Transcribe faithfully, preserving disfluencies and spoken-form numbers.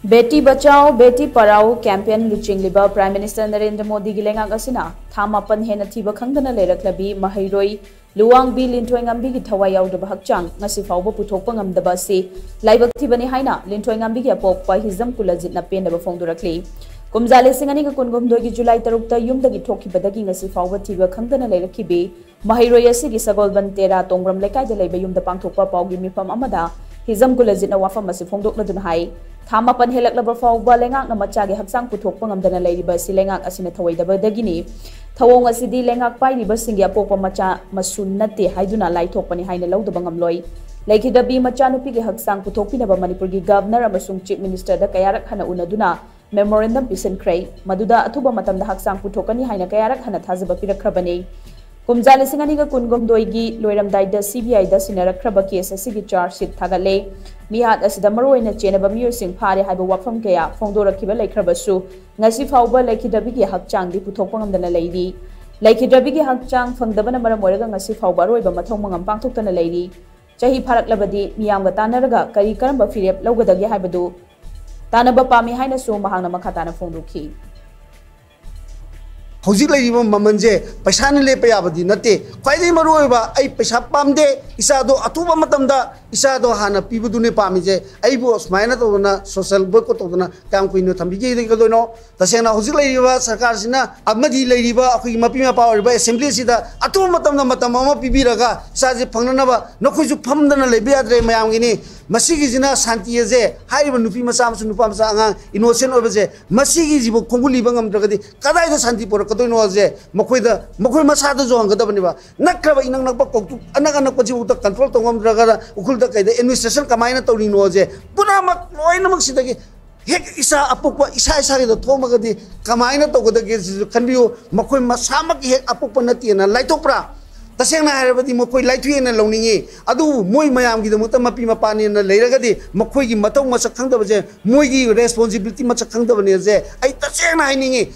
ꯕꯦꯇꯤ ꯕꯆꯥꯎ, ꯕꯦꯇꯤ Padhao campaign ꯂꯨꯆꯤꯡꯂꯤꯕ prime minister Narendra ꯃꯣꯗꯤꯒꯤ ꯂꯩꯉꯥꯛ ꯑꯁꯤꯅ ꯊꯥ ꯃꯥꯄꯟ ꯍꯦꯟꯅ ꯊꯤꯕ ꯈꯪꯗꯅ ꯂꯩꯔꯛꯂꯕꯤ ꯃꯍꯩꯔꯣꯏ ꯂꯨꯋꯥꯡꯕꯤ ꯂꯤꯟꯊꯣꯏꯉꯝꯕꯤꯒꯤ ꯊꯋꯥꯏ ꯌꯥꯎꯗꯕ ꯍꯛꯆꯥꯡ ꯉꯁꯤ ꯐꯥꯎꯕ ꯄꯨꯊꯣꯛꯄ ꯉꯝꯗꯕ ꯑꯁꯤ ꯂꯥꯏꯕꯛ ꯊꯤꯕꯅꯤ ꯍꯥꯏꯅ ꯂꯤꯟꯊꯣꯏꯉꯝꯕꯤꯒꯤ ꯑꯄꯣꯛꯄ ꯍꯤꯖꯝ ꯀꯨꯂꯖꯤꯠꯅ ꯄꯦꯟꯗꯕ ꯐꯣꯡꯗꯣꯔꯛꯂꯤ꯫ ꯀꯨꯝꯖꯥ ꯂꯤꯁꯤꯡ ꯑꯅꯤꯒ ꯀꯨꯟꯍꯨꯝꯗꯣꯏꯒꯤ ꯖꯨꯂꯥꯏ ꯇꯔꯨꯛꯇ ꯌꯨꯝꯗꯒꯤ ꯊꯣꯛꯈꯤꯕꯗꯒꯤ ꯉꯁꯤ ꯐꯥꯎꯕ ꯊꯤꯕ ꯈꯪꯗꯅ ꯂꯩꯔꯛꯈꯤꯕꯤ ꯃꯍꯩꯔꯣꯏ ꯑꯁꯤꯒꯤ ꯁꯒꯣꯜꯕꯟ ꯇꯦꯔꯥ ꯇꯣꯡꯕ꯭ꯔꯝ ꯂꯩꯀꯥꯏꯗ ꯂꯩꯕ ꯌꯨꯝꯗ ꯄꯥꯡꯊꯣꯛꯄ ꯄꯥꯎꯒꯤ ꯃꯤꯐꯝ ꯑꯃꯗ ꯍꯤꯖꯝ ꯀꯨꯂꯖꯤꯠꯅ ꯋꯥꯐꯝ ꯑꯁꯤ ꯐꯣꯡꯗꯣꯛꯂꯗꯨꯅ ꯍꯥꯏ, ꯊꯥ ꯃꯥꯄꯟ ꯍꯦꯜꯂꯛꯂꯕ ꯐꯥꯎꯕ ꯂꯩꯉꯥꯛꯅ ꯃꯆꯥꯒꯤ ꯍꯛꯆꯥꯡ ꯄꯨꯊꯣꯛꯄ ꯉꯝꯗꯅ ꯂꯩꯔꯤꯕ ꯑꯁꯤ ꯂꯩꯉꯥꯛ ꯑꯁꯤꯅ ꯊꯧꯑꯣꯏꯗꯕꯗꯒꯤꯅꯤ꯫ ꯊꯧꯑꯣꯡ ꯑꯁꯤꯗꯤ ꯂꯩꯉꯥꯛ ꯄꯥꯏꯔꯤꯕꯁꯤꯡꯒꯤ ꯑꯄꯣꯛꯄ ꯃꯆꯥ ꯃꯁꯨ ꯅꯠꯇꯦ ꯍꯥꯏꯗꯨꯅ ꯂꯥꯏꯊꯣꯛꯄꯅꯤ ꯍꯥꯏꯅ ꯂꯧꯗꯕ ꯉꯝꯂꯣꯏ꯫ ꯂꯩꯈꯤꯗꯕꯤ ꯃꯆꯥꯅꯨꯄꯤꯒꯤ ꯍꯛꯆꯥꯡ ꯄꯨꯊꯣꯛꯄꯤꯅꯕ ꯃꯅꯤꯄꯨꯔꯒꯤ ꯒꯚꯔꯅꯔ ꯑꯃꯁꯨꯡ ꯆꯤꯐ ꯃꯤꯅꯤꯁꯇꯔꯗ ꯀꯌꯥꯔꯛ ꯍꯟꯅ ꯎꯅꯗꯨꯅ ꯃꯦꯃꯣꯔꯦꯟꯗꯝ ꯄꯤꯁꯤꯟꯈ꯭ꯔꯦ꯫ ꯃꯗꯨꯗ ꯑꯊꯨꯕ ꯃꯇꯝꯗ ꯍꯛꯆꯥꯡ ꯄꯨꯊꯣꯛꯀꯅꯤ ꯍꯥꯏꯅ ꯀꯌꯥꯔꯛ ꯍꯟꯅ ꯊꯥꯖꯕ ꯄꯤꯔꯛꯈ꯭ꯔꯕꯅꯤ꯫ ꯀꯨꯝꯖꯥ ꯂꯤꯁꯤꯡ ꯑꯅꯤꯒ ꯀꯨꯟꯍꯨꯝꯗꯣꯏꯒꯤ ꯂꯣꯏꯔꯝꯗꯥꯏꯗ ꯁꯤ ꯕꯤ ꯑꯥꯏꯗ ꯁꯤꯟꯅꯔꯛꯈ꯭ꯔꯕ ꯀꯦꯁ ꯑꯁꯤꯒꯤ ꯆꯥꯔꯖ ꯁꯤꯠ ꯊꯥꯒꯠꯂꯦ꯫ ꯃꯤꯍꯥꯠ ꯑꯁꯤꯗ ꯃꯔꯨꯑꯣꯏꯅ ꯆꯦꯟꯅꯕ ꯃꯤꯑꯣꯏꯁꯤꯡ ꯐꯥꯔꯦ ꯍꯥꯏꯕ ꯋꯥꯐꯝ ꯀꯌꯥ ꯐꯣꯡꯗꯣꯔꯛꯈꯤꯕ ꯂꯩꯈ꯭ꯔꯕꯁꯨ, ꯉꯁꯤ ꯐꯥꯎꯕ ꯂꯩꯈꯤꯗ꯭ꯔꯕꯤꯒꯤ ꯍꯛꯆꯥꯡꯗꯤ ꯄꯨꯊꯣꯛꯄ ꯉꯝꯗꯅ ꯂꯩꯔꯤ꯫ ꯂꯩꯈꯤꯗ꯭ꯔꯕꯤꯒꯤ ꯍꯛꯆꯥꯡ ꯐꯪꯗꯕꯅ ꯃꯔꯝ ꯑꯣꯏꯔꯒ ꯉꯁꯤ ꯐꯥꯎꯕ ꯑꯔꯣꯏꯕ ꯃꯊꯧ ꯃꯉꯝ ꯄꯥꯡꯊꯣꯛꯇꯅ ꯂꯩꯔꯤ꯫ ꯆꯍꯤ ꯐꯥꯔꯛꯂꯕꯗꯤ ꯃꯤꯌꯥꯝꯒ ꯇꯥꯟꯅꯔꯒ ꯀꯔꯤ ꯀꯔꯝꯕ ꯐꯤꯔꯦꯞ ꯂꯧꯒꯗꯒꯦ ꯍꯥꯏꯕꯗꯨ ꯇꯥꯟꯅꯕ ꯄꯥꯝꯃꯤ ꯍꯥꯏꯅꯁꯨ ꯃꯍꯥꯛꯅ ꯃꯈꯥ ꯇꯥꯅ ꯐꯣꯡꯗꯣꯛꯈꯤ꯫ ꯍꯧꯖꯤꯛ ꯂꯩꯔꯤꯕ ꯃꯃꯜꯁꯦ ꯄꯩꯁꯥꯅ ꯂꯦꯞꯄ ꯌꯥꯕꯗꯤ ꯅꯠꯇꯦ꯫ ꯈ꯭ꯋꯥꯏꯗꯒꯤ ꯃꯔꯨꯑꯣꯏꯕ, ꯑꯩ ꯄꯩꯁꯥ ꯄꯥꯝꯗꯦ, ꯏꯆꯥꯗꯣ ꯑꯊꯨꯕ ꯃꯇꯝꯗ ꯏꯆꯥꯗꯣ ꯍꯥꯟꯅ ꯄꯤꯕꯗꯨꯅꯦ ꯄꯥꯝꯃꯤꯁꯦ꯫ ꯑꯩꯕꯨ ꯁꯨꯃꯥꯏꯅ ꯇꯧꯗꯅ social boycott ꯇꯧꯗꯅ ꯀꯌꯥꯝ ꯀꯨꯏꯅ ꯊꯝꯕꯤꯒꯗꯣꯏꯅꯣ? ꯇꯁꯦꯡꯅ ꯍꯧꯖꯤꯛ ꯂꯩꯔꯤꯕ ꯁꯔꯀꯥꯔꯁꯤꯅ ꯑꯃꯗꯤ ꯂꯩꯔꯤꯕ ꯑꯩꯈꯣꯏꯒꯤ ꯃꯄꯤ ꯃꯄꯥ ꯑꯣꯏꯔꯤꯕ assembly ꯑꯁꯤꯗ ꯑꯊꯨꯕ ꯃꯇꯝꯗ ꯃꯇꯝ ꯑꯃ ꯄꯤꯕꯤꯔꯒ ꯏꯆꯥꯁꯦ ꯐꯪꯅꯅꯕ ꯅꯈꯣꯏꯁꯨ ꯐꯝꯗꯅ ꯂꯩꯕ ꯌꯥꯗ꯭ꯔꯦ, ꯃꯌꯥꯝꯒꯤꯅꯤ꯫ ꯃꯁꯤꯒꯤꯁꯤꯅ ꯁꯥꯟꯇꯤ ꯑꯁꯦ ꯍꯥꯏꯔꯤꯕ ꯅꯨꯄꯤ ꯃꯆꯥ ꯑꯃꯁꯨꯡ ꯅꯨꯄꯥ ꯃꯆꯥ ꯑꯉꯥꯡ innocent ꯑꯣꯏꯕꯁꯦ ꯃꯁꯤꯒꯤꯁꯤꯕꯨ ꯈꯣꯡꯒꯨꯜ ꯂꯤꯕ ꯉꯝꯗ꯭ꯔꯒꯗꯤ ꯀꯗꯥꯏꯗ ꯁꯥꯟꯇꯤ ꯄꯨꯔꯛꯀꯗꯣꯏꯅꯣꯁꯦ ꯃꯈꯣꯏꯗ, ꯃꯈꯣꯏ ꯃꯁꯥꯗꯁꯨ ꯍꯪꯒꯗꯕꯅꯦꯕ꯫ ꯅꯛꯈ꯭ꯔꯕ ꯏꯅꯛ ꯅꯛꯄ ꯀꯧꯇꯨ ꯑꯅꯛ ꯑꯅꯛꯄꯁꯤꯐꯥꯎꯗ control ꯇꯧ ꯉꯝꯗ꯭ꯔꯒ ꯎꯈ꯭ꯔꯨꯜꯗ ꯀꯩꯗ administration ꯀꯃꯥꯏꯅ ꯇꯧꯔꯤꯅꯣꯁꯦ ꯄꯨꯝꯅꯃꯛ ꯂꯣꯏꯅꯃꯛꯁꯤꯗꯒꯤ ꯍꯦꯛ ꯏꯁꯥ ꯑꯄꯣꯛꯄ ꯏꯁꯥ ꯏꯁꯥꯒꯤꯗ ꯊꯣꯛꯑꯝꯃꯒꯗꯤ ꯀꯃꯥꯏꯅ ꯇꯧꯒꯗꯒꯦ ꯁꯤꯁꯨ ꯈꯟꯕꯤꯌꯨ꯫ ꯃꯈꯣꯏ ꯃꯁꯥꯃꯛꯀꯤ ꯍꯦꯛ ꯑꯄꯣꯛꯄ ꯅꯠꯇꯦꯅ ꯂꯥꯏꯊꯣꯛꯄ꯭ꯔꯥ? ꯇꯁꯦꯡꯅ ꯍꯥꯏꯔꯕꯗꯤ ꯃꯈꯣꯏ ꯂꯥꯏꯊꯣꯛꯑꯦꯅ ꯂꯧꯅꯤꯡꯉꯤ꯫ ꯑꯗꯨꯕꯨ ꯃꯣꯏ ꯃꯌꯥꯝꯒꯤꯗꯃꯛꯇ ꯃꯄꯤ ꯃꯄꯥꯅꯦꯅ ꯂꯩꯔꯒꯗꯤ ꯃꯈꯣꯏꯒꯤ ꯃꯊꯧ ꯃꯁꯛ ꯈꯪꯗꯕꯁꯦ, ꯃꯣꯏꯒꯤ responsibility ꯃꯁꯛ ꯈꯪꯗꯕꯅꯦꯁꯦ ꯑꯩ ꯇꯁꯦꯡꯅ ꯍꯥꯏꯅꯤꯡꯉꯤ꯫